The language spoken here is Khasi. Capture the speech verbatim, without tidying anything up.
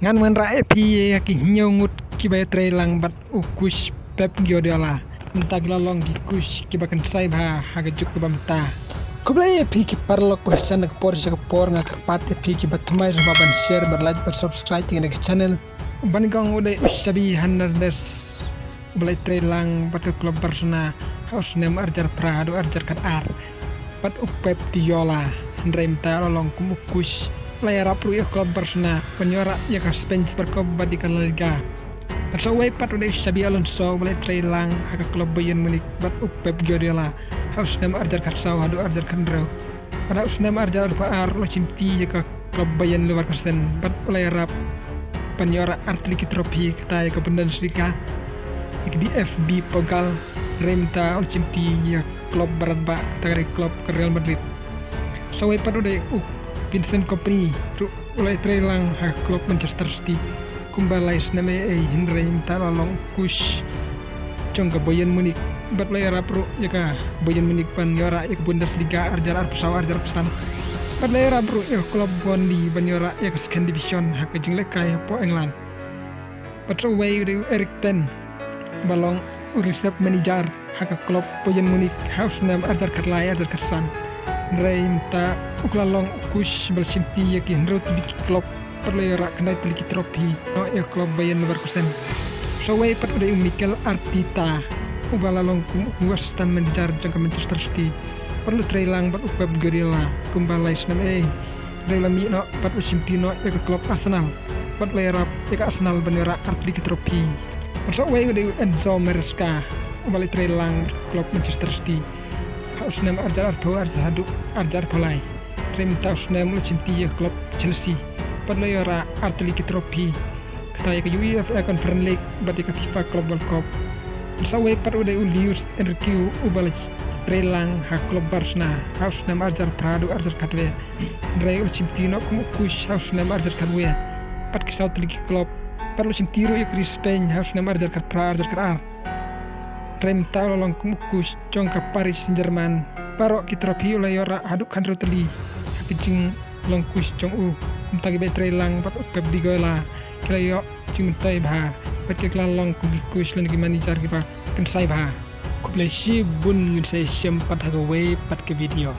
Ngan wanrah ïa phi ïa ki hynñiew ngut kiba ïatrei lang bad u coach Pep Guardiola. Mynta ki la long ki coach kiba kynsai bha ha ka juk kaba mynta. Khublei ïa phi ki paralok ba kyrshan na ka por sha ka por. Nga kyrpad ïa phi kiba thymmai sngewbha ban share bad like bad subscribe ïa kane ka channel. Ba nyngkong u dei u Xavi Hernandez uba la ïatrei lang bad ka club Barcelona ha u snem arhajar phra haduh arhajar khatar. Bad u Pep Guardiola, hynrei mynta u la long kum u coach. U la ïarap ruh ïa ka club Barcelona ban ïohrah ïa ka Spain Super Cup bad ïa ka La Liga. Bad sa uwei pat u dei u Xabi Alonso uba la ïatrei lang ha ka club Bayern Munich bad u Pep Guardiola ha u snem arhajar khatsaw haduh arhajar khathynriew. Bad ha u snem arhajar arphew ar u la shimti ïa ka club Bayern Leverkusen bad u la ïarap ban ïohrah artylli ki trophy, kata ïa ka Bundesliga, ïa ka D F B Pokal, hynrei mynta u la shimti ïa ka club ba radbah, kata ka dei ka club ka Real Madrid. Sa uwei pat u dei u Vincent Kompany ruh u la ïatrei lang ha ka club Manchester City kumba lai snem ei ei, hynrei mynta u la long u coach jong ka Bayern Munich bad u la ïarap ruh ïa ka Bayern Munich ban ïohrah ïa ka Bundesliga arhajar arphew saw arhajar arphew san. Bad u la ïarap ruh ïa ka club Burnley ban ïohrah ïa ka Second Division ha ka jinglehkai hapoh England. Bad sa uwei u dei u Erik ten uba long u reserve manager ha ka club Bayern Munich ha u snem arhajar khatlai arhajar khatsan. Hynrei mynta u la long u coach ba la shimti ïa ki hynriew tylli ki club bad u la ïohrah khyndai tylli ki trophy noh ïa ka club Bayern Leverkusen. Sa uwei pat u dei u Mikel Arteta uba la long kum u assistant manager jong ka Manchester City bad u la trei lang bad u Pep Guardiola kumba lai snem ei. Hynrei u la mih noh bad u la shimti noh ïa ka club Arsenal bad u la ïarap ïa ka Arsenal ban ïohrah artylli ki trophy. Bad sa uwei u dei u Enzo Maresca uba la ïatrei lang ha ka club Manchester City ha u snem arhajar arphew ar haduh arhajar arphew lai. Hynrei mynta u snem u la shimti ïa ka club Chelsea bad u la ïohrah artylli ki trophy, kata ïa ka UEFA Conference League bad ïa ka FIFA Club World Cup. Bad sa uwei pat u dei u Luis Enrique uba la ïatrei lang ha ka club Barcelona ha u snem arhajar phra haduh arhajar khatwei. Hynrei u la shimti noh kum u coach ha u snem arhajar khatwei bad ki saw tylli ki club. Bad u la shimti ruh ïa ka ri Spain ha u snem arhajar khatphra arhajar khatar. Hynrei mynta u la long kum u coach jong ka Paris Saint-Germain. Baroh ki trophy u la ïohrah haduh khathynriew tylli ha ka jinglong coach jong u. Mynta kiba ïatrei lang bad u Pep Guardiola ki la ïoh jingmyntoi bha bad ki la long kum ki coach lane ki manager kiba kynsai bha. Khublei shibun, ngin sa ïashem pat ha kawei pat ka video.